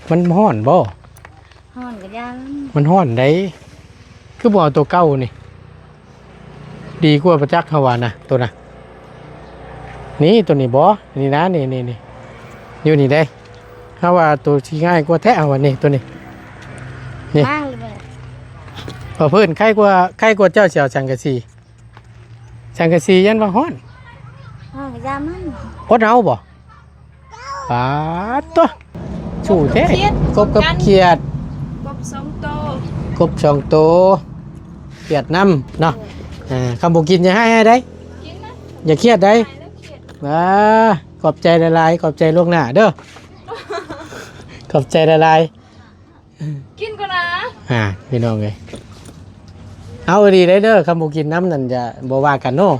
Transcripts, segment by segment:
ມັນຮ້ອນບໍ່? ຮ້ອນກໍຢ່າມັນ ມັນຮ້ອນໃດ໋ ຄືບໍ່ເອົາໂຕເກົ່ານີ້ ດີກວ່າປະຈັກ ເຮົາວ່ານະ ໂຕນະ ນີ້ ໂຕນີ້ບໍ່? ນີ້ນະ ນີ້ ນີ້ ນີ້ ຢູ່ນີ້ເດ້ ເຮົາວ່າໂຕຊິງ່າຍກວ່າແທ້ ເຮົາວ່ານີ້ ໂຕນີ້ ນີ້ ບໍ່ພື້ນ ໄຄກວ່າ ໄຄກວ່າເຈົ້າຊິເອົາສັງກະສີ ສັງກະສີຢ້ານວ່າຮ້ອນ ຮ້ອນກໍຢ່າມັນ ອົດເອົາບໍ່? ປາດໂທ້ ສູ້ແທ້ ກົບກັບຂຽດ ກົບສອງໂຕ ກົບສອງໂຕ ຂຽດນຳເນາະ ເອີ ເອີ ຄຳບໍ່ກິນຢ່າຮ້າຍໃຫ້ໃດ໋ ກິນນະ ຢ່າຂຽດໃດ໋ ຂຽດ ອ່າ ຂອບໃຈຫຼາຍໆ ຂອບໃຈລ່ວງໜ້າເດີ ຂອບໃຈຫຼາຍໆ ກິນກ່ອນນະ ອ່າ ພີ່ນ້ອງເອີຍ ເອົາອີ່ຫຼີໄດ໋ເດີ ຄຳບໍ່ກິນນຳນັ້ນ ຢ່າ ບໍ່ວ່າກັນເນາະ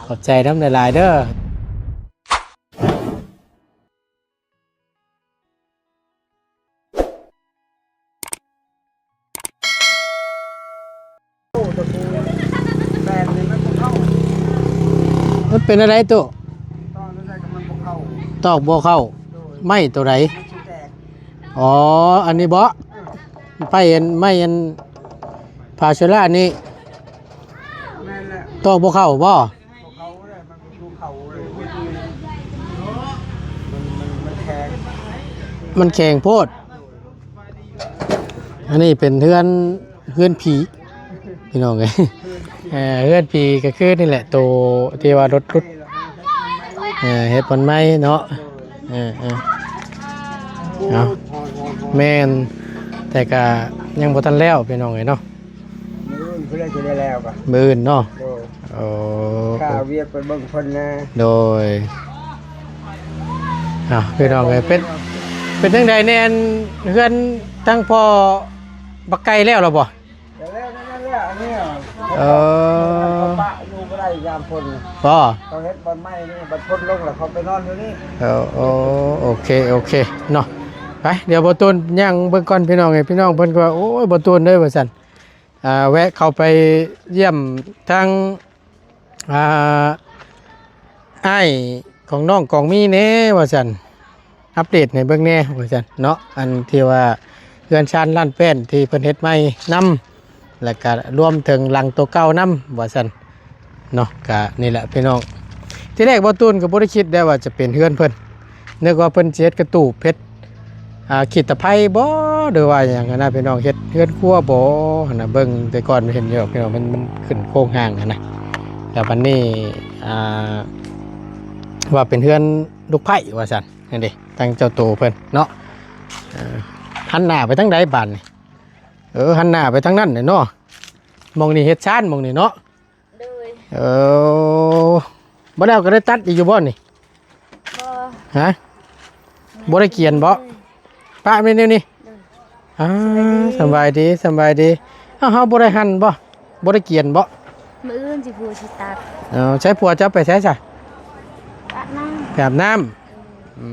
ຂອບໃຈນຳຫຼາຍໆເດີ. ໂອ້ ຕະປູແປນນີ້ມັນບໍ່ເຂົ້າ ມັນເປັນແນວໃດຕູ້? ຕອກແນວໃດກໍມັນບໍ່ເຂົ້າ ຕອກບໍ່ເຂົ້າ ໂດຍ ໄມ້ໂຕໃດ? ມັນຊິແຕກ ອໍ ອັນນີ້ບໍ? ເອີ ໄມ້ອັນ ໄມ້ອັນພາເຊລານີ້ ແມ່ນແຫຼະ ຕອກບໍ່ເຂົ້າບໍ? ບໍ່ເຂົ້າເລີຍ ມັນບໍ່ເຂົ້າເລີຍ ມັນ ມັນ ມັນແຂງ ມັນແຂງໂພດ ອັນນີ້ເປັນເຮືອນ ເຮືອນຜີ ພີ່ນ້ອງເອີຍ ເອີ ເຮືອນຜີກໍຄືນີ້ແຫຼະ ໂຕທີ່ວ່າລົດຫຼຸດ ເອີ ເຮັດບ່ອນໃໝ່ເນາະ ເອີ ເອີ ເອົາ ແມ່ນ ແຕ່ກະຍັງບໍ່ທັນແລ້ວ ພີ່ນ້ອງເອີຍເນາະ. ມື້ອື່ນເພິ່ນຊິໄດ້ແລ້ວກະ ມື້ອື່ນເນາະ ໂດຍ ໂອ້ ຂ້າວຽກໄປເບິ່ງເພິ່ນແດ່ ໂດຍ ອ່າ ພີ່ນ້ອງເອີຍ ເປັນ ເປັນຈັ່ງໃດແດ່ ອັນເຮືອນທາງພໍ່ບັກໄກ່ແລ້ວລະບໍ່? ແລ້ວນັ້ນແຫຼະ ອັນນີ້ ເອີ ເຂົາປະຢູ່ບໍ່ໄດ້ຍາມຝົນ ບໍ່ ເຂົາເຮັດບ່ອນໃໝ່ນີ້ ບັດຝົນລົງແລ້ວເຂົາໄປນອນຢູ່ນີ້ ເອີ ໂອ ໂອເຄ ໂອເຄເນາະ ໄປ ດຽວບໍ່ຕູນຍ່າງເບິ່ງກ່ອນ ພີ່ນ້ອງເອີຍ ພີ່ນ້ອງເພິ່ນກໍວ່າ ໂອ້ຍ ບໍ່ຕູນເດີ ວ່າຊັ້ນ ອ່າ ແວະເຂົ້າໄປຢ້ຽມທາງ ອ່າ ອ້າຍຂອງນ້ອງກອງມີແດ່ວ່າຊັ້ນ ອັບເດດໃຫ້ເບິ່ງແດ່ວ່າຊັ້ນເນາະ ອັນທີ່ວ່າເຮືອນຊານລ້ານແປ້ນທີ່ເພິ່ນເຮັດໃໝ່ນຳ ແລ້ວກະລວມເຖິງຫຼັງໂຕເກົ່ານຳວ່າຊັ້ນ ເນາະ ກະນີ້ແຫຼະພີ່ນ້ອງ ທີແລກບ່າວຕູນກໍບໍ່ໄດ້ຄິດໄດ້ວ່າຈະເປັນເຮືອນເພິ່ນ ນຶກວ່າເພິ່ນຊິເຮັດກະຕູບ ເຮັດ ອ່າ ຂີດຕະໄພບໍ ຫຼືວ່າຫຍັງຫັ້ນນະພີ່ນ້ອງ ເຮັດເຮືອນຄົວບໍຫັ້ນນະ ເບິ່ງແຕ່ກ່ອນເຫັນຢູ່ພີ່ນ້ອງ ມັນ ມັນຂຶ້ນໂຄງຮ່າງຫັ້ນນະ ແລ້ວບັດນີ້ ອ່າ ວ່າເປັນເຮືອນລູກໃພ້ວ່າຊັ້ນ ນັ້ນເດ້ ທາງເຈົ້າໂຕເພິ່ນເນາະ ເອີ ຫັນໜ້າໄປທາງໃດບາດນີ້? ເອີ ຫັນໜ້າໄປທາງນັ້ນແຫຼະເນາະ ໝ່ອງນີ້ເຮັດຊານ ໝ່ອງນີ້ເນາະ ໂດຍ ເອີ ບໍ່ແລ້ວກໍໄດ້ຕັດອີກຢູ່ບໍ່ນີ້? ບໍ່ ຮະ ບໍ່ໄດ້ກຽນບໍ່? ໂດຍ ປະແມ່ນແນວນີ້ ໂດຍ ອ່າ ສະບາຍດີ ສະບາຍດີ ສະບາຍດີ ອ້າວ ເຮົາບໍ່ໄດ້ຫັນບໍ່? ບໍ່ໄດ້ກຽນບໍ່? ມື້ອື່ນຊິຜູ້ຊິຕັດ ເອີ ໃຊ້ຜົວເຈົ້າໄປໃສຊະ? ອາບນ້ຳ ໄປອາບນ້ຳ ອື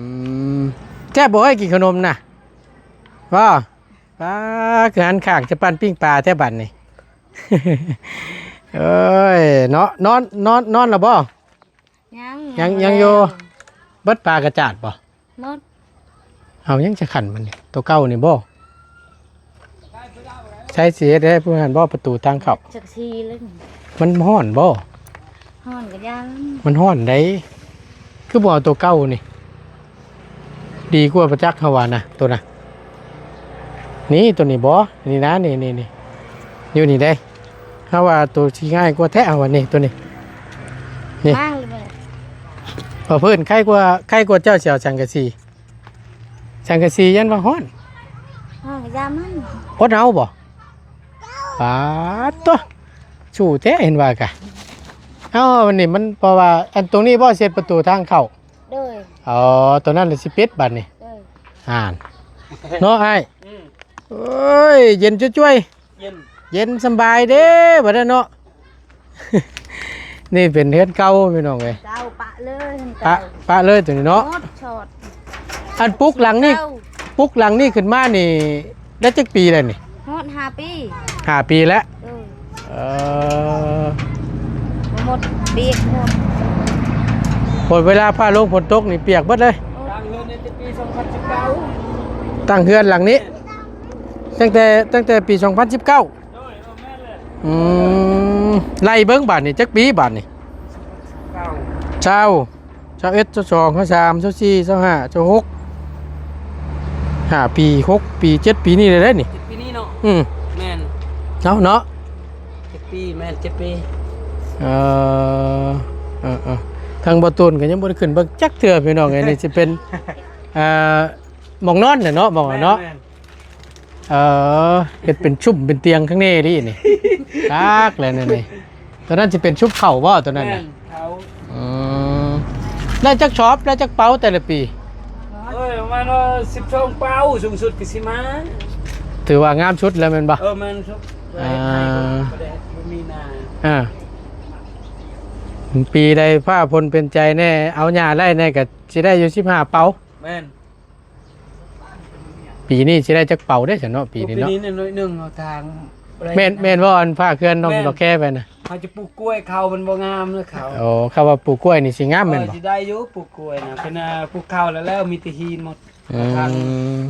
ມ ແຊບບໍ່ເອີຍ ກິນຂະໜົມນະ? ບໍ່ ປ້າ ຄືຫັນຂ້າງຈະປັ້ນປີ້ງປາແທ້ບັດນີ້ ເອີຍ ເນາະ ນອນ ນອນ ນອນແລ້ວບໍ່? ຍັງ ຍັງ ຍັງຢູ່ ເບິດປາກະຈາດບໍ່? ໝົດ ເອົາ ຍັງຈະຂັນມັນນີ້ ໂຕເກົ່ານີ້ບໍ່? ໃຊ້ຊິເຮັດໃຫ້ຜູ້ຫັ້ນບໍ່ ປະຕູທາງເຂົ້າ ຈັກຊີເລີຍ ມັນຮ້ອນບໍ່? ຮ້ອນກໍຢ່າມັນ ມັນຮ້ອນໃດ໋ ຄືບໍ່ເອົາໂຕເກົ່ານີ້ ດີກວ່າປະຈັກ ເຮົາວ່ານະ ໂຕນະ ນີ້ ໂຕນີ້ບໍ່? ນີ້ນະ ນີ້ ນີ້ ນີ້ ຢູ່ນີ້ເດ້ ເຮົາວ່າໂຕຊິງ່າຍກວ່າແທ້ ເຮົາວ່ານີ້ ໂຕນີ້ ນີ້ ບໍ່ພື້ນ ໄຄກວ່າ ໄຄກວ່າເຈົ້າຊິເອົາສັງກະສີ ສັງກະສີຢ້ານວ່າຮ້ອນ ຮ້ອນກໍຢ່າມັນ ອົດເອົາບໍ່? ປາດໂທ້ ສູ້ແທ້ເຫັນວ່າກະ ເອົ້າ ອັນນີ້ມັນ ເພາະວ່າອັນຕົງນີ້ບໍ່ເຊັດປະຕູທາງເຂົ້າ ໂດຍ ອໍ ຕົວນັ້ນລະຊິປິດບັດນີ້ ໂດຍ ອ່ານ ເນາະອ້າຍ ອືມ ໂອ້ຍ ເຢັນຈວຍໆ ເຢັນ ເຢັນສຳບາຍເດ້ ບັດນັ້ນເນາະ ນີ້ເປັນເຮືອນເກົ່າພີ່ນ້ອງເອີຍ ເກົ່າປະເລີຍ ປະ ເກົ່າ ປະເລີຍຕົວນີ້ເນາະ ໝົດຊອດ ອັນປຸກຫຼັງນີ້ ເກົ່າ ປຸກຫຼັງນີ້ຂຶ້ນມານີ້ ໄດ້ຈັກປີແລ້ວນີ້? ຮອດຫ້າປີ ຫ້າປີແລ້ວ ເອີ ເອີ ໝົດ ປຽກໝົດ ຝົນ ເວລາຟ້າລົງຝົນຕົກນີ້ປຽກເບິດເລີຍ ໂອ້ຍ ສ້າງເຮືອນໃນແຕ່ປີສອງພັນສິບເກົ້າ ຕັ້ງເຮືອນຫຼັງນີ້ ແມ່ນ ຕັ້ງແຕ່ ຕັ້ງແຕ່ປີສອງພັນສິບເກົ້າ. ໂດຍ ເອີ ແມ່ນແຫຼະ. ອືມ ໄລ່ເບິ່ງບາດນີ້ ຈັກປີບາດນີ້? ເກົ້າ ຊາວ ຊາວເອັດ ຊາວສອງ ຊາວສາມ ຊາວສີ່ ຊາວຫ້າ ຊາວຫົກ ຫ້າປີ ຫົກປີ ເຈັດປີນີ້ແຫຼະເດ້ນີ້. ເຈັດປີນີ້ເນາະ. ອືມ ແມ່ນ ເນາະ ເນາະ ເຈັດປີ ແມ່ນ ເຈັດປີ. ເອີ ເອີ ເອີ ທາງບໍ່ຕູນກໍຍັງບໍ່ໄດ້ຂຶ້ນເບິ່ງຈັກເທື່ອ ພີ່ນ້ອງເອີຍ. ນີ້ຊິເປັນ ອ່າ ໝ່ອງນອນແຫຼະເນາະ ໝ່ອງເນາະ. ແມ່ນ ເອີ ເຮັດເປັນຊຸມເປັນຕຽງຂ້າງໃນນີ້ນີ້ ຄັກແຫຼະນີ້. ຕົວນັ້ນຊິເປັນຊຸມເຂົ້າບໍ່ ຕົວນັ້ນນະ? ແມ່ນ ເຂົ້າ. ອືມ ໄດ້ຈັກຊອບ ໄດ້ຈັກເປົາແຕ່ລະປີ? ໂອ້ຍ ປະມານວ່າສິບສອງເປົາ ສູງສຸດກໍຊິມາ. ຖືວ່າງາມສຸດແລ້ວແມ່ນບໍ່? ເອີ ແມ່ນສຸດ. ອ່າ ບໍ່ໄດ້ ບໍ່ມີນາ. ອ່າ ປີໃດຟ້າຝົນເປັນໃຈແດ່ ເອົາຫຍ້າໄລ່ແດ່ ກໍຊິໄດ້ຢູ່ສິບຫ້າເປົາ. ແມ່ນ. ປີນີ້ຊິໄດ້ຈັກເປົາເດ້ຊັ້ນເນາະ ປີນີ້ເນາະ? ໂອ້ ປີນີ້ໜ້ອຍໜຶ່ງເອົາທາງ. ແມ່ນ ແມ່ນບໍ່ ອັນພາກເຮືອນນ້ອງ ແມ່ນ ດອກແຄໄປນະ? ເຮົາຈະປູກກ້ວຍ ເຂົາມັນບໍ່ງາມເລີຍເຂົາ. ໂອ້ ຄຳວ່າປູກກ້ວຍນີ້ຊິງາມແມ່ນບໍ່? ເອີ ຊິໄດ້ຢູ່ ປູກກ້ວຍນະ ເພິ່ນ ອ່າ ປູກເຂົ້າແລ້ວ ແລ້ວມີແຕ່ຫີນໝົດ. ອືມ ທາງ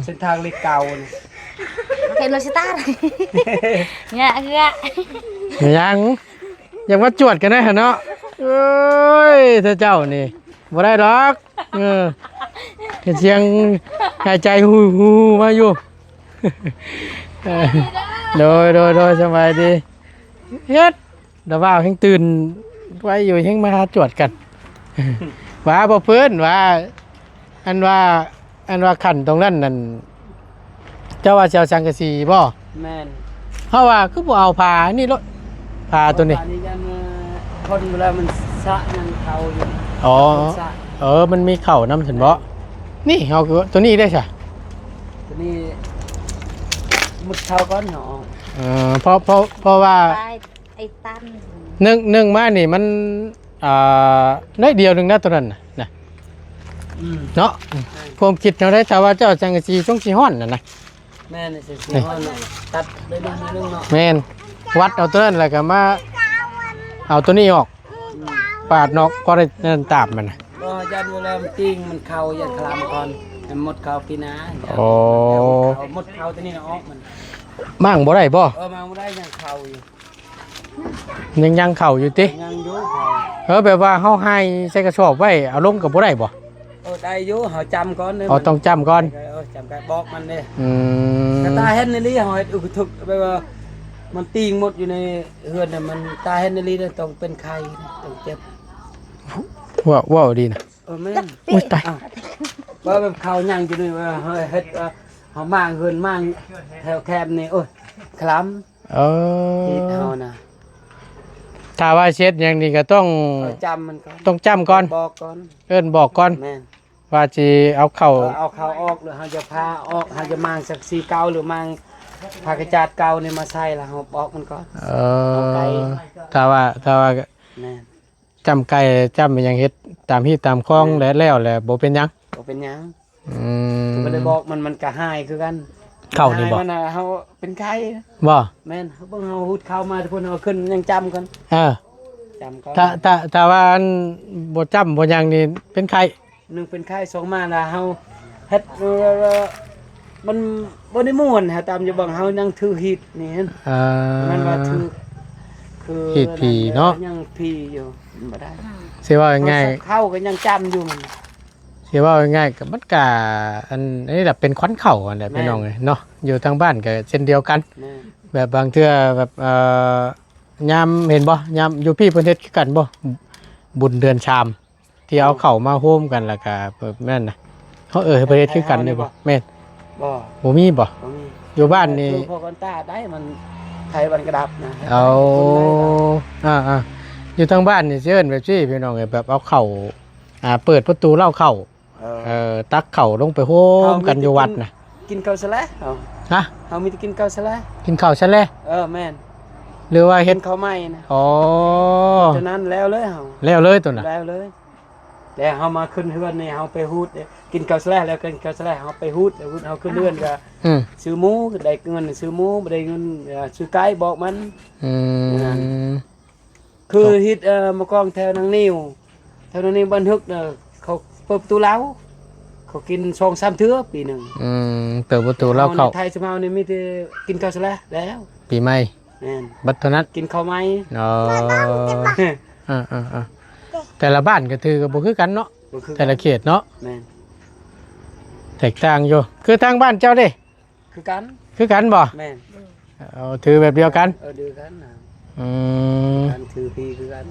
ເສັ້ນທາງເລກເກົ້ານີ້ ເຫັນລົດສະຕາດ ເຫື່ອ ເຫື່ອ ຫຍັງ ຢາກມາຈວດກັນໄດ້ຫັ້ນເນາະ. ເອີຍ ເຈົ້ານີ້ບໍ່ໄດ້ດອກ. ເອີ ເຮັດສຽງຫາຍໃຈຫູໆມາຢູ່. ໂດຍ ໂດຍ ໂດຍ ສະບາຍດີ. ເຮັດ ດາວບ່າວແຮ່ງຕື່ນໄວຢູ່ ແຮ່ງມາຫາຈວດກັນ ວ່າບໍ່ເພິ່ນວ່າ ອັນວ່າ ອັນວ່າຂັ້ນຕົງນັ້ນນັ້ນ ເຈົ້າວ່າຊິເອົາສັງກະສີບໍ່? ແມ່ນ. ເຮົາວ່າຄືບໍ່ເອົາຜ້ານີ້ໂລດ ຜ້າຕົວນີ້ ເອົາຜ້ານີ້ ຢ້ານ ເອີ ຄົນເວລາມັນສະຍັງເຂົ້າຢູ່. ອໍ ເອີ ມັນມີເຂົ້ານຳຊັ້ນບໍ? ແມ່ນ. ນີ້ເຮົາ ຕົວນີ້ໄດ້ຊະ? ຕົວນີ້ໝົດເຂົ້າກ່ອນເນາະ. ເອີ ເພາະ ເພາະ ເພາະວ່າ ໄອ້ຕັນ ໜຶ່ງ ໜຶ່ງມານີ້ມັນ ອ່າ ໜ້ອຍດຽວໜຶ່ງນະ ຕົວນັ້ນນະ ອືມ ເນາະ. ແມ່ນ. ຄວາມຄິດເຮົາໄດ້ ຖ້າວ່າເຈົ້າເອົາສັງກະສີ ຊົງຊິຮ້ອນຫັ້ນນະ. ແມ່ນ ຊິ ຊິຮ້ອນເນາະ ຕັດໄດ້ໜ້ອຍໜຶ່ງເນາະ. ແມ່ນ ວັດເອົາຕົວນັ້ນ ແລ້ວກໍມາເອົາຕົວນີ້ອອກ ອືມ ປາດນອກ ພໍໄດ້ນັ້ນຕາບມັນນະ. ບໍ່ ຢ້ານວ່າແລ້ວມັນຕີງມັນເຂົ້າ ຢ້ານຄະລຳກ່ອນ ໃຫ້ໝົດເຂົ້າປີໜ້າ. ໂອ້ ເຂົ້າ ໝົດເຂົ້າຕົວນີ້ນະ ອອກມັນ. ມ້າງບໍ່ໄດ້ບໍ່? ເອີ ມ້າງບໍ່ໄດ້ ຍັງເຂົ້າຢູ່. ຍັງ ຍັງເຂົ້າຢູ່ຕິ? ຍັງຢູ່ເຂົ້າ. ເອີ ແບບວ່າເຮົາໃຫ້ໃສ່ກະສອບໄວ້ ເອົາລົງກໍບໍ່ໄດ້ບໍ່? ເອີ ໄດ້ຢູ່ ເຮົາຈຳກ່ອນເດ້. ອໍ ມັນ ຕ້ອງຈຳກ່ອນ. ເອີ ຈຳກ່ອນ ບອກມັນເດ້. ອືມ ກະຕາເຫັນອີ່ຫຼີ ເຮົາເຮັດອຸກະທຸກ ແບບວ່າມັນຕີງໝົດຢູ່ໃນເຮືອນນະ ມັນຕາເຫັນອີ່ຫຼີນະ ຕ້ອງເປັນໄຂ້ນະ ຕ້ອງເຈັບ. ເວົ້າ ເວົ້າດີນະ. ເອີ ແມ່ນ. ໂອ້ຍ ຕາຍ. ອ້າວ ວ່າແບບເຂົາຍັງຢູ່ນີ້ ວ່າເຮົາເຮັດ ວ່າເຮົາມ້າງເຮືອນມ້າງແຖວແຄມນີ້ ໂອ້ຍ ຄະລຳ. ເອີ ຮີດເຮົານະ ຖ້າວ່າຊິເຮັດຫຍັງນີ້ກໍຕ້ອງ ເອີ ຈຳມັນກ່ອນ ຕ້ອງຈຳກ່ອນ ບອກກ່ອນ ເອີ້ນບອກກ່ອນ. ແມ່ນ. ວ່າຊິເອົາເຂົ້າ ເອີ ເອົາເຂົ້າອອກ ຫຼືເຮົາຈະຜ່າອອກ ເຮົາຈະມ້າງສັງກະສີເກົ່າ ຫຼືມ້າງຜ້າກະຈາດເກົ່ານີ້ມາໃສ່ ແລ້ວເຮົາບອກມັນກ່ອນ. ເອີ ເອົາໄກ່ ຖ້າວ່າ ຖ້າວ່າ ແມ່ນ. ຈ້ຳໄກ່ຈ້ຳຫຍັງເຮັດຕາມຮີດຕາມຄອງ ແມ່ນ ແລ້ວແລ້ວແຫຼະ ບໍ່ເປັນຫຍັງ ບໍ່ເປັນຫຍັງ. ອືມ ກໍບໍ່ໄດ້ບອກມັນ ມັນກະຫາຍຄືກັນ. ເຂົ້ານີ້ບໍ່? ມັນຫາຍ ມັນນະ ເຮົາເປັນໄຂ້. ບໍ່? ແມ່ນ ເຮົາເບິ່ງ ເຮົາຫູດເຂົ້າມາແຕ່ພຸ້ນ ເຮົາຂຶ້ນຍັງຈ້ຳກ່ອນ. ເອີ ຈ້ຳກ່ອນ. ຖ້າ ຖ້າ ຖ້າວ່າອັນບໍ່ຈ້ຳບໍ່ຫຍັງນີ້ເປັນໄຂ້. ໜຶ່ງເປັນໄຂ້ ສອງມາລະເຮົາເຮັດ ເອີ ມັນບໍ່ໄດ້ມ່ວນ ເຮົາຕາມຢູ່ເບິ່ງ ເຮົາຍັງຖືຮີດນີ້ຫັ້ນ. ເອີ ມັນວ່າຖື ຄືຮີດຜີເນາະ ຍັງຜີຢູ່ ມັນບໍ່ໄດ້. ອືມ ຊິເວົ້າງ່າຍໆ ເຮົາກໍຍັງຈຳຢູ່ມັນ. ຊິເວົ້າງ່າຍໆ ກໍມັນກະ ອັນ ອັນນີ້ລະເປັນຄວັນເຂົ້າຫັ້ນແຫຼະ ແມ່ນ ພີ່ນ້ອງເອີຍເນາະ. ຢູ່ທາງບ້ານກໍເຊັ່ນດຽວກັນ. ແມ່ນ. ແບບບາງເທື່ອແບບ ເອີ ຍາມ ເຫັນບໍ່ ຍາມຢູ່ພີ້ເພິ່ນເຮັດຄືກັນບໍ່ ບຸນເດືອນສາມ ທີ່ເອົາເຂົ້າມາໂຮມກັນ ແລ້ວກະແມ່ນນະ ເຂົາເອີ້ນໃຫ້ປະເທດຄືກັນນີ້ບໍ່? ແມ່ນ. ບໍ່ ບໍ່ມີບໍ່? ບໍ່ມີ. ຢູ່ບ້ານນີ້ ຄືພວກກັນຕາໄດ້ ມັນໄທມັນກະດັບນະ. ເອົາ ອ່າໆ ຢູ່ທາງບ້ານນີ້ຊິເອີ້ນແບບຊີ້ ພີ່ນ້ອງເອີຍ ແບບເອົາເຂົ້າ ອ່າ ເປີດປະຕູເລົ້າເຂົ້າ ເອີ ເອີ ຕັກເຂົ້າລົງໄປໂຮມກັນຢູ່ວັດນະ. ກິນເຂົ້າຊະແລະ ເຮົາ ຮະ? ເຮົາມີແຕ່ກິນເຂົ້າຊະແລະ ກິນເຂົ້າຊະແລະ. ເອີ ແມ່ນ. ຫຼືວ່າເຮັດ ກິນເຂົ້າໃໝ່ນະ. ອໍ ຕົວນັ້ນແລ້ວເລີຍເຮົາ ແລ້ວເລີຍຕົວນັ້ນ ແລ້ວເລີຍ. ແລ້ວເຮົາມາຂຶ້ນເຮືອນນີ້ ເຮົາໄປຫູດ ກິນເຂົ້າແຊແລ້ວ ກິນເຂົ້າແຊແລ້ວ ເຮົາໄປຫູດ ຫູດເຮົາຂຶ້ນເຮືອນກໍ ອືມ ຊື້ໝູ ໄດ້ເງິນຊື້ໝູ ບໍ່ໄດ້ເງິນ ເອີ ຊື້ໄກ່ ບອກມັນ. ອືມ ຄື ເອີ ຮີດ ເອີ ມາກອງແຖວນາງນິວ ແຖວນາງນິວບ້ານຮຶກນະ ເຂົາເປີດປະຕູເລົ້າ ເ ກໍກິນສອງສາມເທື່ອປີໜຶ່ງ. ອືມ ເປີດປະຕູເລົາເຂົ້າ. ເຮົາໃນໄທຊຸມເຮົານີ້ມີແຕ່ກິນເຂົ້າສາລາແລ້ວ ປີໃໝ່. ແມ່ນ ບັດເທົ່ານັ້ນ ກິນເຂົ້າໃໝ່. ອໍ ເອີໆໆ ແຕ່ລະບ້ານກໍຖືກໍບໍ່ຄືກັນເນາະ ບໍ່ຄືກັນ ແຕ່ລະເຂດເນາະ. ແມ່ນ ແຕກຕ່າງຢູ່. ຄືທາງບ້ານເຈົ້າເດ້? ຄືກັນ. ຄືກັນບໍ່? ແມ່ນ. ເອົາ ຖືແບບດຽວກັນ. ເອີ ດຽວກັນນະ. ອືມ ການຖືພີຄືກັນ.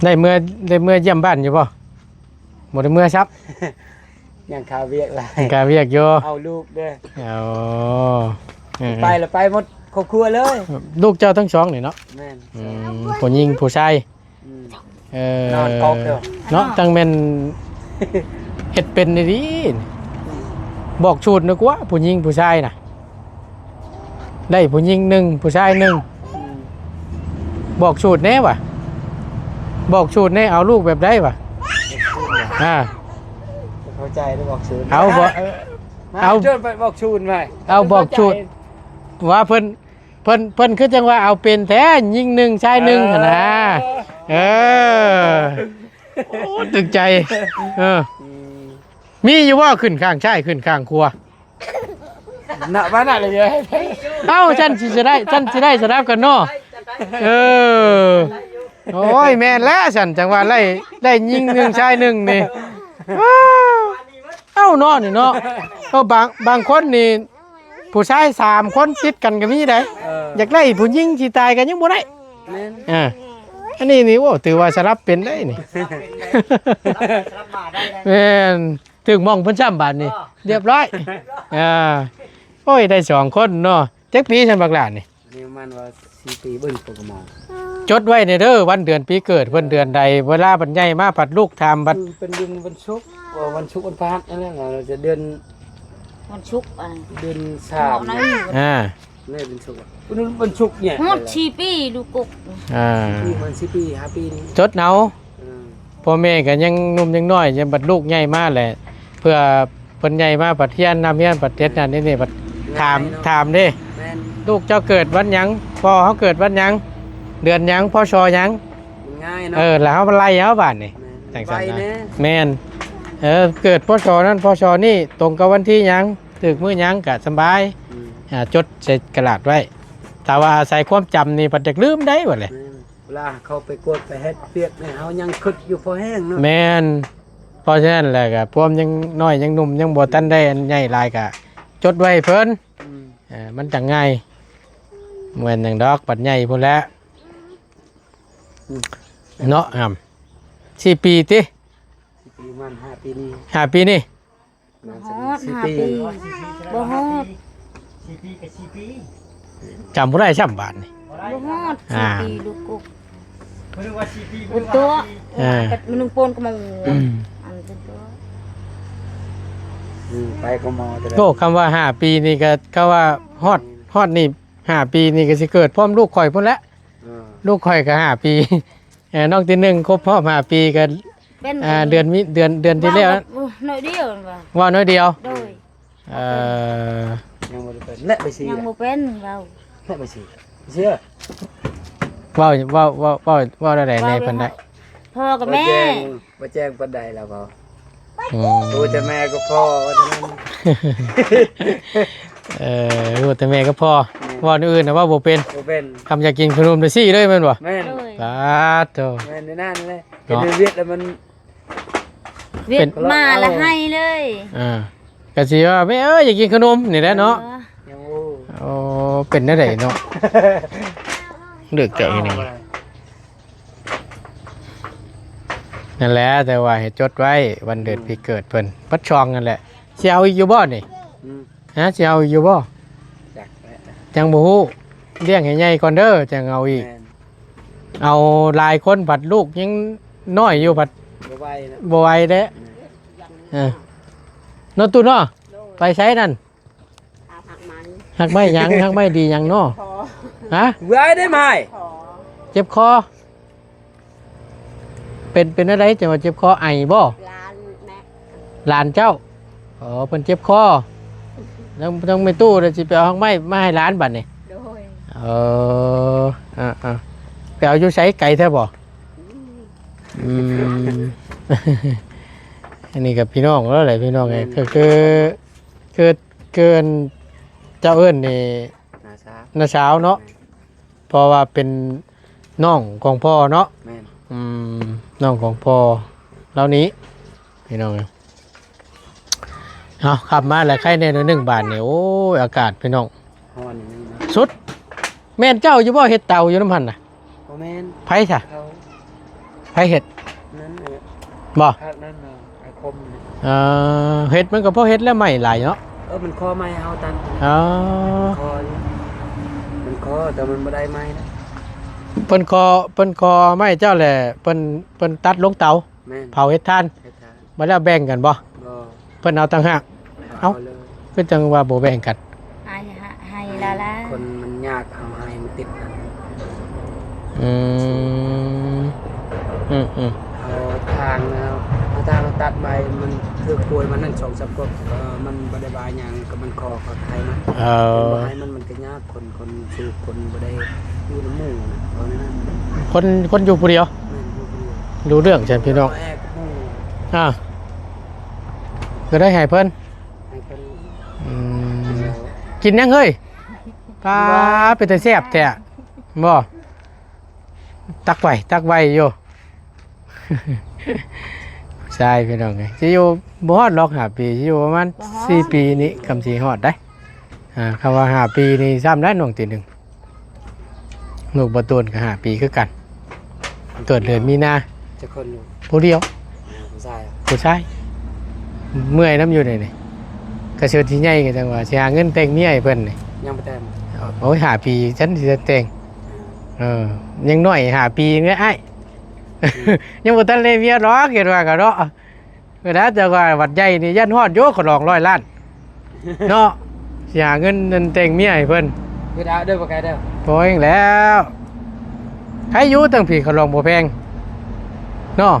ໄດ້ເມືອ ໄດ້ເມືອຢ້ຽມບ້ານຢູ່ບໍ່? ບໍ່ໄດ້ເມືອຊ້ຳ. ຍັງຄາວຽກຫຼາຍ ຍັງຄາວຽກຢູ່. ເອົາລູກເດີ. ເອົາ ເອີ ໄປລະໄປໝົດຄອບຄົວເລີຍ. ລູກເຈົ້າທັງສອງນີ້ເນາະ? ແມ່ນ. ອືມ ຜູ້ຍິງຜູ້ຊາຍ. ອືມ ເອີ ນອນກອກຢູ່ເນາະ. ຈັ່ງແມ່ນເຮັດເປັນດີໆ. ອືມ ບອກສູດໜ່ອຍກວ່າ ຜູ້ຍິງຜູ້ຊາຍນະ. ໄດ້ຜູ້ຍິງໜຶ່ງ ຜູ້ຊາຍໜຶ່ງ. ອືມ ບອກສູດແດ່ຫວາ ບອກສູດແດ່ ເອົາລູກແບບໃດຫວາ? ອ່າ ເຂົ້າໃຈໄດ້ບອກສູດ. ເອົາບໍ່ ເອົາ ມາ ເອົາ ເຊີນໄປບອກສູດໄວ້. ເອົາບອກສູດ ເຂົ້າໃຈ ວ່າເພິ່ນ ເພິ່ນ ເພິ່ນຄືຈັ່ງວ່າເອົາເປັນແທ້ ຍິງໜຶ່ງຊາຍໜຶ່ງຫັ້ນນະ. ເອີ ເອີ ໂອ້ ຕຶກໃຈ. ເອີ ອືມ ມີຢູ່ບໍ່ ຂຶ້ນຂ້າງຊ້າຍ ຂຶ້ນຂ້າງຂວາ? ນະ ວ່ານະເລີຍ. ເອົ້າ ຊັ້ນຊິໄດ້ ຊັ້ນຊິໄດ້ສະດັບກັນເນາະ. ເອີ ໂອ້ຍ ແມ່ນແລ້ວຊັ້ນ ຈັ່ງວ່າໄດ້ ໄດ້ຍິງໜຶ່ງຊາຍໜຶ່ງນີ້. ເອົ້າ ເນາະ ນີ້ເນາະ. ເອີ ບາງ ບາງຄົນນີ້ ຜູ້ຊາຍສາມຄົນຕິດກັນກໍມີໄດ໋. ເອີ ຢາກໄດ້ຜູ້ຍິງຊິຕາຍກໍຍັງບໍ່ໄດ້. ແມ່ນ. ອ່າ ອັນນີ້ນີ້ ໂອ້ ຖືວ່າສະຫຼັບເປັນໄດ໋ນີ້. ແມ່ນ ຖືກໝ່ອງເພິ່ນຊ້ຳບາດນີ້ ຮຽບຮ້ອຍ. ອ່າ ໂອ້ຍ ໄດ້ສອງຄົນເນາະ. ຈັກປີຊັ້ນບັກຫຼ້ານີ້? ນີ້ປະມານວ່າສີ່ປີ. ເບິ່ງໂປກະມອນ ຈົດໄວ້ແດ່ເດີ ວັນເດືອນປີເກີດເພິ່ນເດືອນໃດ. ເວລາບັດໃຫຍ່ມາ ພັດລູກຖາມ ບັດ ເປັນວັນ ວັນສຸກ ເອີ ວັນສຸກ ວັນພະຫັດ ອັນນັ້ນ ເອີ ຈະເດືອນ ວັນສຸກ ອ່າ ເດືອນສາມ. ອ່າ ແມ່ນວັນສຸກ ວັນ ວັນສຸກນີ້ ຮອດສີ່ປີລູກກົກ. ອ່າ ປີມັນສີ່ປີ ຫ້າປີນີ້ ຈົດເອົາ. ເອີ ພໍ່ແມ່ກໍຍັງໜຸ່ມຍັງນ້ອຍ ຍັງ ບັດລູກໃຫຍ່ມາແຫຼະ ເພື່ອເພິ່ນໃຫຍ່ມາ ບັດຮຽນ ນຳຮຽນ ບັດເຮັດນັ້ນເຮັດນີ້ ບັດຖາມ ຖາມເດ້. ແມ່ນ. ລູກເຈົ້າເກີດວັນຫຍັງ? ພໍ່ເຮົາເກີດວັນຫຍັງ? ເດືອນຫຍັງ? ພໍຊໍຫຍັງ? ມັນງ່າຍເນາະ. ເອີ ແລ້ວເຮົາມາໄລ່ເອົາບາດນີ້. ແມ່ນ. ຈັ່ງຊັ້ນນະ. ໄວແດ່. ແມ່ນ. ເອີ ເກີດ ພໍຊໍ ນັ້ນ ພໍຊໍ ນີ້ ຕົງກັບວັນທີຫຍັງ? ຖືກມື້ຫຍັງ? ກະສະບາຍ. ອືມ. ອ່າ ຈົດໃສ່ກະດາດໄວ້. ຖ້າວ່າອາໄສຄວາມຈຳນີ້ ພັດຢາກລືມໄດ໋ບັດນີ້. ແມ່ນ. ເວລາເຂົາໄປກວດໄປເຮັດວຽກນີ້ ເຮົາຍັງຄິດຢູ່ພໍແຮງເນາະ. ແມ່ນ. ເພາະສະນັ້ນແຫຼະ ກໍພວມຍັງນ້ອຍຍັງໜຸ່ມ ຍັງບໍ່ທັນໄດ້ອັນໃຫຍ່ຫຼາຍ ກໍຈົດໄວ້ໃຫ້ເພິ່ນ. ອືມ. ເອີ ມັນຈັ່ງງ່າຍ. ບໍ່ແມ່ນຫຍັງດອກ ບັດໃຫຍ່ພຸ້ນແຫຼະ. ອືມ. ເນາະ ອຳ ສີ່ປີຕິ? ສີ່ປີ ປະມານຫ້າປີນີ້. ຫ້າປີນີ້? ບໍ່ຮອດຫ້າປີ. ບໍ່ຮອດສີ່ປີ. ຈຳບໍ່ໄດ້ຊ້ຳບາດນີ້. ບໍ່ຮອດສີ່ປີລູກກົກ. ເພິ່ນວ່າສີ່ປີ ເພິ່ນຕົວະ. ເອີ ມັນໜຶ່ງໂປນກໍມາ. ອືມ. ອັນເພິ່ນຕົວະ. ອືມ ໄປກໍມາ. ໂອ້ ຄຳວ່າຫ້າປີນີ້ກໍ ຄຳວ່າຮອດ ຮອດນີ້ຫ້າປີນີ້ກໍຊິເກີດພ້ອມລູກຂ້ອຍພຸ້ນແຫຼະ. ເອີ ລູກຂ້ອຍກໍຫ້າປີ. ເອີ ນ້ອງທີໜຶ່ງຄົບຮອບຫ້າປີກໍ ເປັນ ອ່າ ເດືອນມີ ເດືອນ ເດືອນທີ່ແລ້ວ ໜ້ອຍດຽວ. ເວົ້າໜ້ອຍດຽວ. ໂດຍ. ເອີ ຍັງບໍ່ໄດ້ເປັນ ແລະໄປຊີ້ ຍັງບໍ່ເປັນ. ເວົ້າ ແລະໄປຊີ້ ເຊື່ອ. ເວົ້າ ເວົ້າ ເວົ້າ ເວົ້າ ເວົ້າແນວໃດແດ່ເພິ່ນໄດ້? ພໍ່ກັບແມ່ ບໍ່ແຈ້ງປານໃດລະເວົ້າ. ອືມ. ຮູ້ແຕ່ແມ່ກັບພໍ່ເທົ່ານັ້ນ. ເອີ ຮູ້ແຕ່ແມ່ກັບພໍ່. ແມ່ນ. ເວົ້າແນວອື່ນນະເວົ້າບໍ່ເປັນ. ບໍ່ເປັນ. ຄຳຢາກກິນຂະໜົມນະຊີ້ເລີຍແມ່ນບໍ່? ແມ່ນ. ໂດຍ. ປາດໂທ້ ແມ່ນແນວນັ້ນເລີຍ. ເນາະ ເຮັດວຽກແລ້ວມັນ ວຽກມາລະໄຫ້ເລີຍ. ອ່າ ກະຊິວ່າ ແມ່ເອີຍ ຢາກກິນຂະໜົມນີ້ແຫຼະເນາະ. ເອີ ໂອ້ ເປັນແນວໃດເນາະ? ເລືອກເຈົ້າອີ່ນີ້. ນັ້ນແຫຼະ ແຕ່ວ່າໃຫ້ຈົດໄວ້ວັນເດືອນ ອືມ ປີເກີດເພິ່ນ ບັດຊ່ອງນັ້ນແຫຼະ. ຊິເອົາອີກຢູ່ບໍ່ນີ້? ອືມ. ຮະ ຊິເອົາຢູ່ບໍ່? ຈັກແຫຼະ ຍັງບໍ່ຮູ້. ລ້ຽງໃຫ້ໃຫຍ່ກ່ອນເດີ ຈັ່ງເອົາອີກ. ແມ່ນ. ເອົາຫຼາຍຄົນພັດລູກຍັງນ້ອຍຢູ່ ພັດບໍ່ໄຫວນະ ບໍ່ໄຫວເດ້. ແມ່ນ. ເອີ ເນາະ ຕູ້ເນາະ. ໂດຍ. ໄປໃສນັ້ນ? ຫາກໄມ້. ຫາກໄມ້ຫຍັງ? ຫາກໄມ້ດີຫຍັງເນາະ? ພໍ. ຮະ? ເມື່ອຍໄດ້ໄມ້. ພໍ. ເຈັບຄໍ. ເປັນ ເປັນແນວໃດຈັ່ງວ່າເຈັບຄໍ? ໄອບໍ່? ຫຼານແມ່. ຫຼານເຈົ້າ? ອໍ ເພິ່ນເຈັບຄໍ. ທາງ ທາງແມ່ຕູ້ລະຊິໄປເອົາຮາກໄມ້ມາໃຫ້ຫຼານບັດນີ້. ໂດຍ. ເອີ ອ່າໆ ໄປເອົາຢູ່ໃສ? ໄກແທ້ບໍ່? ອືມ ອືມ. ອັນນີ້ກໍພີ່ນ້ອງແລ້ວແຫຼະ ພີ່ນ້ອງເອີຍ ແມ່ນ ກໍຄື ຄື ຄືເອີ້ນ ເຈົ້າເອີ້ນນີ້ ນ້າສາວ ນ້າສາວເນາະ ແມ່ນ ເພາະວ່າເປັນນ້ອງຂອງພໍ່ເນາະ ແມ່ນ ອືມ ນ້ອງຂອງພໍ່ລາວນີ້ ພີ່ນ້ອງເອີຍ. ເອົາ ຂັບມາແລ້ວໄຄແດ່ໜ້ອຍໜຶ່ງບາດນີ້ ໂອ້ຍ ອາກາດພີ່ນ້ອງ ຮ້ອນນີ້ເນາະ ສຸດ ແມ່ນເຈົ້າຢູ່ບໍ່ ເຮັດເຕົາຢູ່ນຳຫັ້ນນະ? ບໍ່ແມ່ນ ໃຜຊະ? ເຂົາ ໃຜເຮັດ? ນັ້ນແຫຼະ ບໍ່? ພາກນັ້ນນະ ອາຄົມນີ້ ເອີ ເຮັດມັນກໍພໍເຮັດແລ້ວ ໄມ້ຫຼາຍເນາະ ເອີ ມັນຂໍໄມ້ເຮົາຕັດ ອໍ ຂໍຢູ່ ມັນຂໍ ແຕ່ມັນບໍ່ໄດ້ໄມ້ນະ ເພິ່ນຂໍ ເພິ່ນຂໍໄມ້ເຈົ້າແຫຼະ ເພິ່ນ ເພິ່ນຕັດລົງເຕົາ ແມ່ນ ເຜົາເຮັດຖ່ານ ເຮັດຖ່ານ ບັດແລ້ວແບ່ງກັນບໍ່? ບໍ່ ເພິ່ນເອົາຕ່າງຫາກ ເອົາ ເອົາເລີຍ ຄືຈັ່ງວ່າບໍ່ແບ່ງກັນ? ໃຫ້ ໃຫ້ລາລາ ຄົນມັນຍາກ ເອົາໃຫ້ມັນຕິດກັນ ອືມ ອືມໆ ເອົາທາງ ເອົາທາງຕັດໄມ້ ມັນຖືກປ່ວຍ ມັນນັ້ນສອງສາມກົບ ເອີ ມັນບໍ່ໄດ້ວ່າຫຍັງ ກໍມັນຂໍ ຂໍໃຫ້ມັນ ເອີ ບໍ່ໃຫ້ມັນ ມັນກໍຍາກ ຄົນ ຄົນສູບ ຄົນບໍ່ໄດ້ຢູ່ນຳໝູ່ນະ ເວົ້າແນວນັ້ນ ຄົນ ຄົນຢູ່ຜູ້ດຽວ ແມ່ນ ຢູ່ຜູ້ດຽວ ຮູ້ເລື່ອງຊັ້ນພີ່ນ້ອງ ແອກໝູ່ ອ່າ ກໍໄດ້ໃຫ້ເພິ່ນ ໃຫ້ເພິ່ນ ອືມ ກິນຫຍັງເຮີ້ຍ? ປາ ເປັນຕາແຊບແທ້ ບໍ່? ຕັກໄວ້ ຕັກໄວ້ຢູ່ ຊາຍພີ່ນ້ອງເອີຍ ຊິຢູ່ບໍ່ຮອດດອກຫ້າປີ ຊິຢູ່ປະມານ ບໍ່ຮອດ ສີ່ປີນີ້ ກຳຊິຮອດໄດ໋ ອ່າ ຄຳວ່າຫ້າປີນີ້ຊ້ຳໄດ໋ ນ້ອງຕີໜຶ່ງ ລູກບໍ່ໂຕນກໍຫ້າປີຄືກັນ ເກີດເດືອນມີນາ ຈັກຄົນລູກ? ຜູ້ດຽວ ຜູ້ຊາຍ ຜູ້ຊາຍ ເມື່ອຍນຳຢູ່ນີ້ ນີ້ ກະເສີດຊິໃຫຍ່ກໍຈັ່ງວ່າ ຊິຫາເງິນແຕ່ງເມຍໃຫ້ເພິ່ນນີ້ ຍັງບໍ່ແຕ່ງ ໂອ້ຍ ຫ້າປີ ຊັ້ນຊິແຕ່ງ ເອີ ຍັງນ້ອຍ ຫ້າປີເລີຍອ້າຍ ຍັງບໍ່ທັນໄດ້ເມຍດອກ ຄິດວ່າກໍເນາະ ເວລາແຕ່ວ່າບັດໃຫຍ່ນີ້ຢ້ານຮອດຢູ່ ຂໍລອງຮ້ອຍລ້ານເນາະ ຊິຫາເງິນນັ້ນແຕ່ງເມຍໃຫ້ເພິ່ນ ຄືດາວເດີບໍ່ໄກເດີ ພໍແຮງແລ້ວ ໃຜຢູ່ຕັ້ງພີ້ ຂໍລອງບໍ່ແພງເນາະ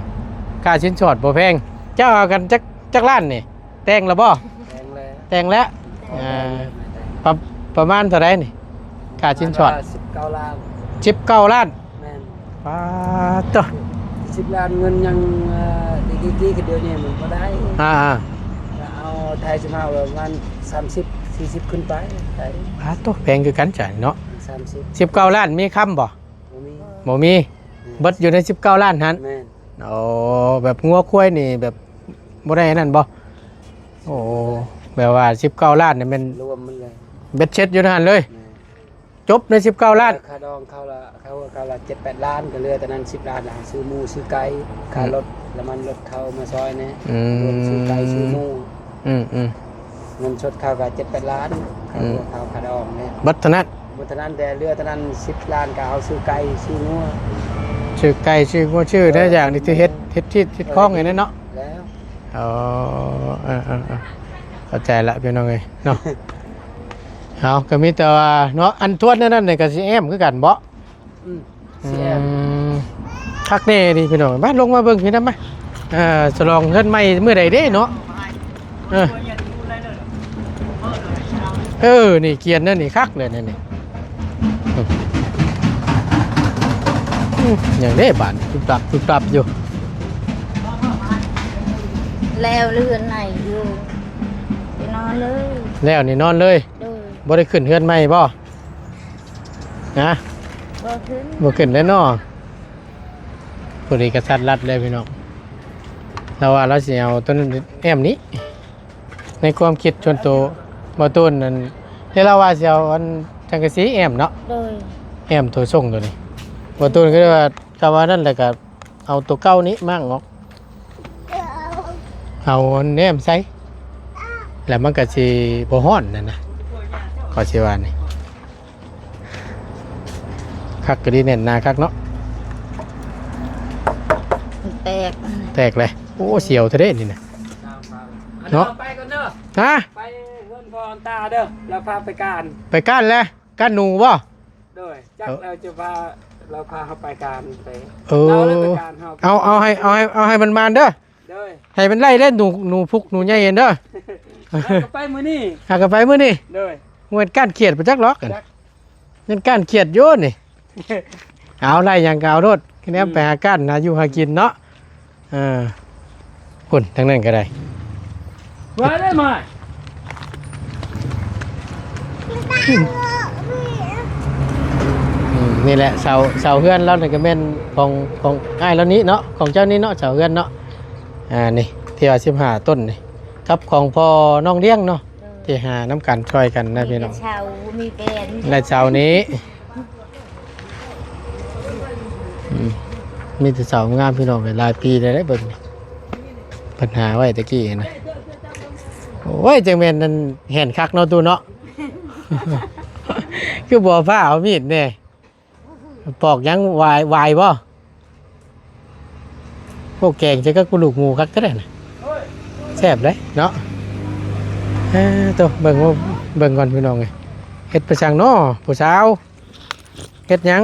ຄ່າສິນສອດບໍ່ແພງ ເຈົ້າເອົາກັນຈັກ ຈັກລ້ານນີ້ ແຕ່ງແລ້ວບໍ່? ແຕ່ງແລ້ວ ແຕ່ງແລ້ວ ອ່າ ປະ ປະມານເທົ່າໃດນີ້ ຄ່າສິນສອດ? ສິບເກົ້າລ້ານ ສິບເກົ້າລ້ານ ແມ່ນ ປາດໂທ້ ສິບລ້ານເງິນຍັງ ເອີ ດີໆໆ ດຽວນີ້ມັນບໍ່ໄດ້ ອ່າໆ ເອົາໄທຊິມາປະມານສາມສິບ ສີ່ສິບຂຶ້ນໄປ ໄປ ປາດໂທ້ ແພງຄືກັນຈ້ະເນາະ ສາມສິບ ສິບເກົ້າລ້ານ ມີຄຳບໍ່? ບໍ່ມີ ບໍ່ມີ ອືມ ເບິດຢູ່ໃນສິບເກົ້າລ້ານຫັ້ນ ແມ່ນ ໂອ້ ແບບງົວຄວາຍນີ້ແບບບໍ່ໄດ້ອັນນັ້ນບໍ່? ໂອ້ ແບບວ່າສິບເກົ້າລ້ານນີ້ແມ່ນລວມໝົດເລີຍ ເບັດເສັດຢູ່ໃນຫັ້ນເລີຍ ແມ່ນ ຈົບໃນສິບເກົ້າລ້ານ ຄ່າດອງເຂົາລະ ເຂົາ ເຂົາລະເຈັດແປດລ້ານ ກໍເຫຼືອແຕ່ນັ້ນສິບລ້ານ ຊື້ໝູຊື້ໄກ່ ອືມ ຄ່າລົດ ນ້ຳມັນລົດເຂົາມາຊ່ອຍແດ່ ອືມ ຊື້ໄກ່ຊື້ໝູ ອືມໆ ເງິນສົດເຂົາກໍເຈັດແປດລ້ານ ອືມ ເຂົາຄ່າດອງແດ່ ເບິດເທົ່ານັ້ນ ບໍ່ເທົ່ານັ້ນ ແຕ່ເຫຼືອເທົ່ານັ້ນສິບລ້ານ ກໍເອົາຊື້ໄກ່ຊື້ງົວ ຊື້ໄກ່ຊື້ງົວ ຊື້ໄດ້ຢ່າງນີ້ ທີ່ເຮັດ ເຮັດທີ່ເຮັດຄອງນີ້ແຫຼະເນາະ ແລ້ວ ອໍ ເອີໆໆ ເຂົ້າໃຈລະພີ່ນ້ອງເອີຍເນາະ ເອົາ ກໍມີແຕ່ວ່າເນາະ ອັນທວນນັ້ນນີ້ກໍຊິແອ້ມຄືກັນບໍ່? ອືມ ອືມ ຊິແອ້ມ ຄັກແນ່ດີພີ່ນ້ອງ ມາລົງມາເບິ່ງພີ່ນຳມາ ເອີ ສະຫຼອງເຮືອນໃໝ່ມື້ໃດເດ້ເນາະ ເອີ ເອີ ນີ້ກຽນແນວນີ້ຄັກເລີຍແນວນີ້ ອືມ ຫຍັງເດ້ບາດ ປຸບປັບ ປຸບປັບຢູ່ ແລ້ວເຮືອນໃໝ່ຢູ່ ໄປນອນເລີຍ ແລ້ວນີ້ນອນເລີຍ ໂດຍ ບໍ່ໄດ້ຂຶ້ນເຮືອນໃໝ່ບໍ່? ນະ ບໍ່ຂຶ້ນ ບໍ່ຂຶ້ນແລ້ວເນາະ ຜູ້ນີ້ກະສັດລັດເລີຍພີ່ນ້ອງ ລາວວ່າລາວຊິເອົາໂຕນັ້ນແອ້ມນີ້ ໃນຄວາມຄິດສ່ວນໂຕ ບໍ່ຕູນນັ້ນ ແຕ່ລາວວ່າຊິເອົາອັນສັງກະສີແອ້ມເນາະ ໂດຍ ແອ້ມໂຕຊົງໂຕນີ້ ບໍ່ຕູນກໍເລີຍວ່າ ກໍວ່ານັ້ນແຫຼະ ກໍເອົາໂຕເກົ່ານີ້ມ້າງອອກ ເອົາອັນແອ້ມໃສ່ ແລ້ວມັນກໍຊິບໍ່ຮ້ອນນັ້ນນະ ຂ້ອຍຊິວ່ານີ້ ຄັກກໍດີ ແໜ້ນໜາຄັກເນາະ ມັນແຕກ ແຕກເລີຍ ໂອ້ ສຽວແທ້ເດ້ນີ້ນະ ເນາະ ໄປກ່ອນເດີ ຮະ ໄປເຮືອນພໍ່ອັນຕາເດີ ລາວພາໄປການ ໄປການແລ້ວ ການໜູບໍ່? ໂດຍ ຈັກ ເອີ ລາວຈະພາ ລາວພາເຮົາໄປການໄປ ເອີ ລາວໄປການເຮົາ ເອົາ ເອົາໃຫ້ ເອົາໃຫ້ ເອົາໃຫ້ມັນມານເດີ ໂດຍ ໃຫ້ມັນໄລ່ເດ້ ໜູ ໜູພຸກໜູໃຫຍ່ເດີ ເຮົາກໍໄປມື້ນີ້ ຫາກໍໄປມື້ນີ້ ໂດຍ ແມ່ນກ້ານຂຽດບໍ່ຈັກຫຼອກ ຈັກ ແມ່ນກ້ານຂຽດຢູ່ນີ້ ເອົາໄລ່ຫຍັງກໍເອົາໂລດ ຄະແນນ ອືມ ໄປຫາກ້ານຫາຢູ່ຫາກິນເນາະ ເອີ ພຸ້ນ ທາງນັ້ນກໍໄດ້. ອືມ ນີ້ແຫຼະ ເສົາ ເສົາເຮືອນລາວນີ້ກໍແມ່ນຂອງ ຂອງອ້າຍລາວນີ້ເນາະ ຂອງເຈົ້ານີ້ເນາະ ເສົາເຮືອນເນາະ. ອ່າ ນີ້ທີ່ວ່າສິບຫ້າຕົ້ນນີ້ ກັບຂອງພໍ່ນ້ອງລ້ຽງເນາະ ເອີ ທີ່ຫານຳກັນຊ່ອຍກັນນະພີ່ນ້ອງ. ມີແຕ່ເສົາ ມີແບນ ແລະເສົານີ້ ອືມ ມີແຕ່ເສົາງາມພີ່ນ້ອງເອີຍ ຫຼາຍປີແລ້ວເດ້ ເບິ່ງ ເພິ່ນຫາໄວ້ແຕ່ກີ້ນະ. ໂອ້ຍ ຈັ່ງແມ່ນນັ້ນແມ່ນຄັກເນາະຕູ້ເນາະ ຄືບໍ່ພາເອົາມີດແດ່ ປອກຫຍັງ ຫວາຍ ຫວາຍບໍ່? ໂອ້ ແກງໃສ່ກັບກະດູກໝູຄັກແທ້ນະ ແຊບເດ້ເນາະ. ເອີ ໂຕ ເບິ່ງ ເບິ່ງກ່ອນພີ່ນ້ອງເອີຍ ເຮັດໄປສັງເນາະ ຜູ້ສາວ ເຮັດຫຍັງ?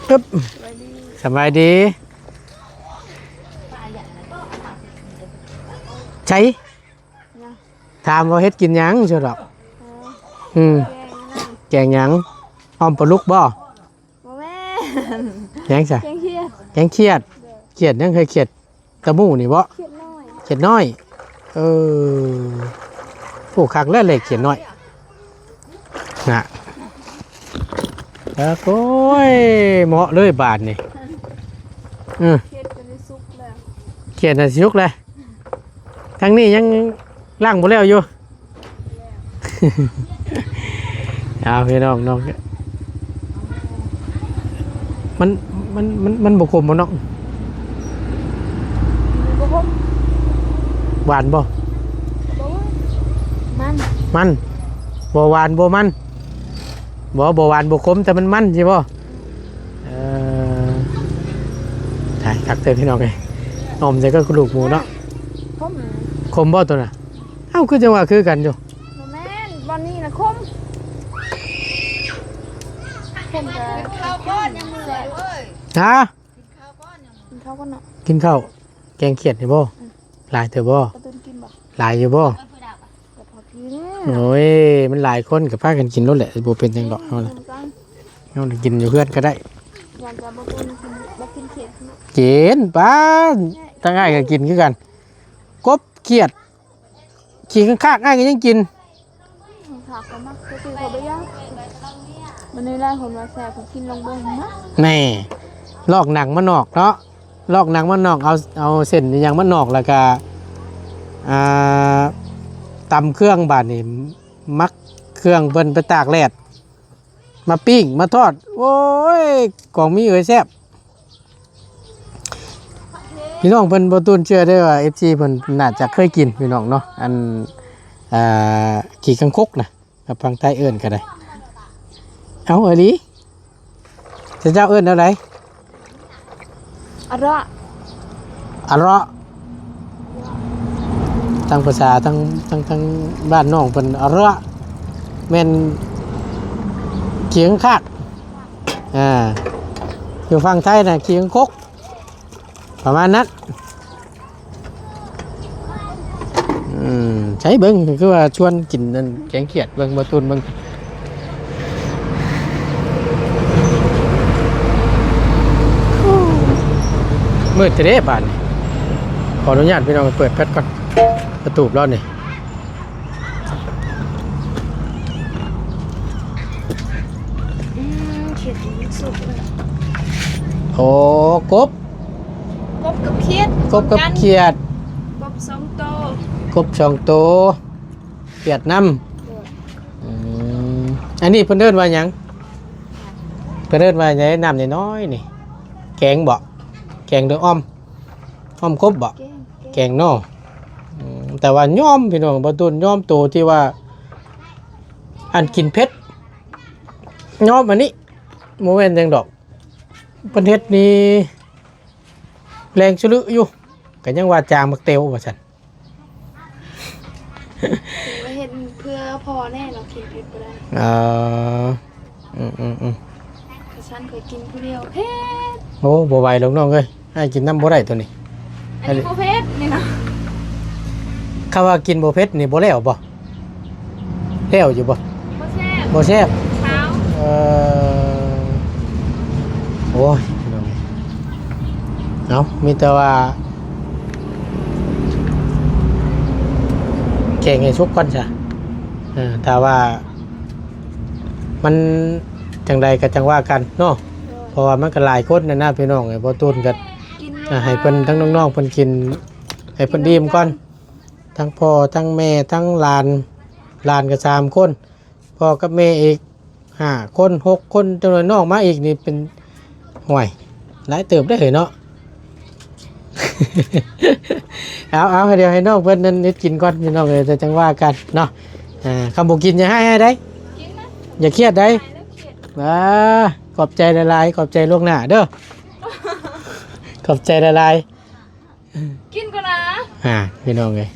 ອຶບ ສະບາຍດີ ສະບາຍດີ ໃສ ຍັງ ຖາມວ່າເຮັດກິນຫຍັງຊັ້ນດອກ. ເອີ ອືມ ແກງຫຍັງ? ແກງຫຍັງ? ອ້ອມປາດຸກບໍ່? ບໍ່ແມ່ນ ຫຍັງຊະ? ແກງຂຽດ ແກງຂຽດ ຂຽດຫຍັງເຮີຍ? ຂຽດຕະໝູນີ້ບໍ່? ຂຽດນ້ອຍ ຂຽດນ້ອຍ ເອີ ໂອ້ ຄັກແລ້ວເລກຂຽດນ້ອຍນະ. ໂອ້ຍ ເໝາະເລີຍບາດນີ້ ເອີ ຂຽດກໍໄດ້ສຸກແລ້ວ ຂຽດໜ້າຊິສຸກແລ້ວ ທາງນີ້ຍັງລ້າງບໍ່ແລ້ວຢູ່. ເອົາພີ່ນ້ອງເນາະ ມັນ ມັນ ມັນ ມັນບໍ່ຂົມບໍ່ນ້ອງ? ບໍ່ຂົມ ຫວານບໍ່? ບໍ່ຫວານ ມັນ ມັນ ບໍ່ຫວານບໍ່ມັນ ບໍ່ ບໍ່ຫວານບໍ່ຂົມ ແຕ່ມັນມັນຊິບໍ່? ເອີ ໄດ້ຄັກເດີພີ່ນ້ອງເອີຍ ອ້ອມໃສ່ກັບກະດູກໝູເນາະ. ຂົມ ຂົມບໍ່ໂຕນະ? ເອົ້າ ຄືຈັ່ງວ່າຄືກັນຢູ່. ບໍ່ແມ່ນ ບ່ອນນີ້ນະຂົມ ຂົມກະ ກິນເຂົ້າກ່ອນຍັງເມື່ອຍເວີຍ ຮະ? ກິນເຂົ້າກ່ອນເນາະ ກິນເຂົ້າ ແກງຂຽດນີ້ບໍ່? ອືມ ຫຼາຍເຕີບບໍ່? ປາຕຸນກິນບໍ່? ຫຼາຍຢູ່ບໍ່? ກໍພໍກິນ ໂອ້ຍ ມັນຫຼາຍຄົນກໍພາກັນກິນໂລດແຫຼະ ບໍ່ເປັນຫຍັງດອກ ເຮົານະ ເຮົາກິນຢູ່ເຮືອນກໍໄດ້. ຢ້ານແຕ່ບໍ່ກິນ ບໍ່ກິນຂຽດ ກິນ ປ້າ ທາງອ້າຍກໍກິນຄືກັນ ກົບຂຽດ ຂີ້ຂ້າງຄາກອ້າຍກໍຍັງກິນ. ຂ້າງຄາກກໍມັກ ແຕ່ຄືຂ້ອຍບໍ່ຢາກ ມັນນີ້ແຫຼະ ເພິ່ນວ່າແຊບ ເພິ່ນກິນລອງເບິ່ງນະ. ແນ່ ລອກໜັງມັນອອກເນາະ ລອກໜັງມັນອອກ ເອົາ ເອົາເສັ້ນອີ່ຫຍັງມັນອອກ ແລ້ວກໍ ອ່າ ຕຳເຄື່ອງ ບາດນີ້ໝັກເຄື່ອງເພິ່ນໄປຕາກແດດ ມາປີ້ງມາທອດ ໂອ້ຍ ຂອງມີເອີຍແຊບ. ພີ່ນ້ອງເພິ່ນບໍ່ຕູນເຊື່ອເດີວ່າ ເອັຟຊີ ເພິ່ນໜ້າຈະເຄີຍກິນພີ່ນ້ອງເນາະ ອັນ ອ່າ ຂີ້ຄັງຄົກນະ ກັບຝັ່ງໄທເອີ້ນກໍໄດ້. ເອົ້າ ອີ່ຫຼີ ເຈົ້າເຈົ້າເອີ້ນແນວໃດ? ອະເລາະ ອະເລາະ ທາງພາສາ ທາງ ທາງ ທາງບ້ານນ້ອງເພິ່ນ ອະເລາະ ແມ່ນຂີ້ຄັງຄາກ ອ່າ ຢູ່ຝັ່ງໄທນະ ຂີ້ຄັງຄົກ ປະມານນັ້ນ. ອືມ ໃສເບິ່ງ ຄືວ່າຊວນກິນອັນແກງຂຽດ ເບິ່ງ ບໍ່ຕູນເບິ່ງ ມືດແທ້ເດ້ບາດນີ້. ຂໍອະນຸຍາດພີ່ນ້ອງເປີດແຟດກ່ອນ ປະຕູບລອດນີ້. ອືມ ຂຽດນີ້ສຸກແລ້ວ. ໂອ້ ກົບ ກົບກັບຂຽດ ກົບກັບຂຽດ ກົບສອງໂຕ ກົບສອງໂຕ ຂຽດນຳ. ໂດຍ ອືມ ອັນນີ້ເພິ່ນເອີ້ນວ່າຫຍັງ? ເພິ່ນເອີ້ນວ່າຫຍັງ ນ້ຳນ້ອຍໆນີ້? ແກງບໍ? ແກງຫຼືອ້ອມ? ອ້ອມກົບບໍ? ແກງ ແກງ ແກງເນາະ. ອືມ ແຕ່ວ່າຍອມພີ່ນ້ອງ ບໍ່ຕູນຍອມໂຕທີ່ວ່າ ອັນກິນເຜັດ ຍອມອັນນີ້ ບໍ່ແມ່ນຫຍັງດອກ. ເພິ່ນເຮັດນີ້ແລງສະລຶຢູ່ ກໍຍັງວ່າຈາງໝາກເຕວວ່າຊັ້ນ. ໄວ້ເຮັດເພື່ອພໍ່ແນ່ ລາວກິນເຜັດບໍ່ໄດ້. ເອີ ອືມໆໆ ຄັນຊັ້ນຂ້ອຍກິນຜູ້ດຽວເຜັດ. ໂອ້ ບໍ່ໄຫວດອກນ້ອງເອີຍ ອ້າຍກິນນຳບໍ່ໄດ້ໂຕນີ້. ອັນນີ້ບໍ່ເຜັດນີ້ນະ. ຄຳວ່າກິນບໍ່ເຜັດນີ້ບໍ່ແລ້ວບໍ່? ແລ້ວຢູ່ບໍ່? ບໍ່ແຊບ ບໍ່ແຊບ ຄາວ. ເອີ ໂອ້ຍ ພີ່ນ້ອງ ເອົາ ມີແຕ່ວ່າ ແກງໃຫ້ສຸກກ່ອນຊະ. ເອີ ຖ້າວ່າມັນຈັ່ງໃດກໍຈັ່ງວ່າກັນເນາະ ເພາະວ່າມັນກໍຫຼາຍຄົນນະນະ ພີ່ນ້ອງເອີຍ. ບໍ່ຕູນກໍ ອ່າ ໃຫ້ເພິ່ນ ທັງນ້ອງໆເພິ່ນກິນ ໃຫ້ເພິ່ນອີ່ມກ່ອນ ທັງພໍ່ທັງແມ່ທັງຫຼານ ຫຼານກໍສາມຄົນ ພໍ່ກັບແມ່ອີກຫ້າຄົນ ຫົກຄົນ ຈັກໜ່ອຍນ້ອງມາອີກນີ້ເປັນ ໂອ້ຍ ຫຼາຍເຕີບເດ້ເນາະ. ເອົາໆ ດຽວໃຫ້ນ້ອງເພິ່ນນັ້ນເຮັດກິນກ່ອນ ພີ່ນ້ອງເອີຍ ແຕ່ຈັ່ງວ່າກັນເນາະ. ອ່າ ຄັນບໍ່ກິນຢ່າໃຫ້ໃຫ້ໄດ໋ ກິນນະ ຢ່າຄຽດໄດ໋. ອ່າ ຂອບໃຈຫຼາຍໆ ຂອບໃຈລ່ວງໜ້າເດີ ຂອບໃຈຫຼາຍໆ. ກິນກ່ອນນະ ອ່າ ພີ່ນ້ອງເອີຍ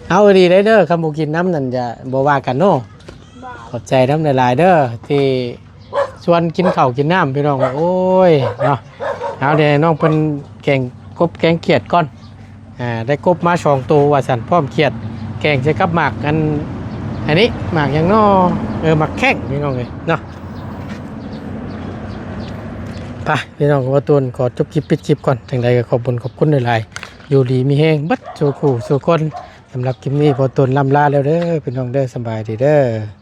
ເອົາດີໄດ້ເດີ ຄຳບໍ່ກິນນຳນັ້ນຈະບໍ່ວ່າກັນເນາະ. ຂອບໃຈນຳຫຼາຍໆເດີ ທີ່ຊວນກິນເຂົ້າກິນນ້ຳ ພີ່ນ້ອງເອີຍ. ໂອ້ຍເນາະ ເອົາ ດຽວໃຫ້ນ້ອງເພິ່ນແກງກົບແກງຂຽດກ່ອນ. ອ່າ ໄດ້ກົບມາສອງໂຕວ່າຊັ້ນ ພ້ອມຂຽດ ແກງໃສ່ກັບໝາກອັນ ອັນນີ້ ໝາກຫຍັງນໍ ເອີ ໝາກແຂ້ງ ພີ່ນ້ອງເອີຍເນາະ. ໄປ ພີ່ນ້ອງ ບ່າວຕູນຂໍຈົບຄລິບປິດຄລິບກ່ອນ ຈັ່ງໃດກໍຂອບບຸນຂອບຄຸນຫຼາຍໆ ຢູ່ດີມີແຮງເບິດສູ່ຄູ່ສູ່ຄົນ. ສຳລັບຄລິບນີ້ ບ່າວຕູນລ່ຳລາແລ້ວເດີ ພີ່ນ້ອງເດີ ສະບາຍດີເດີ.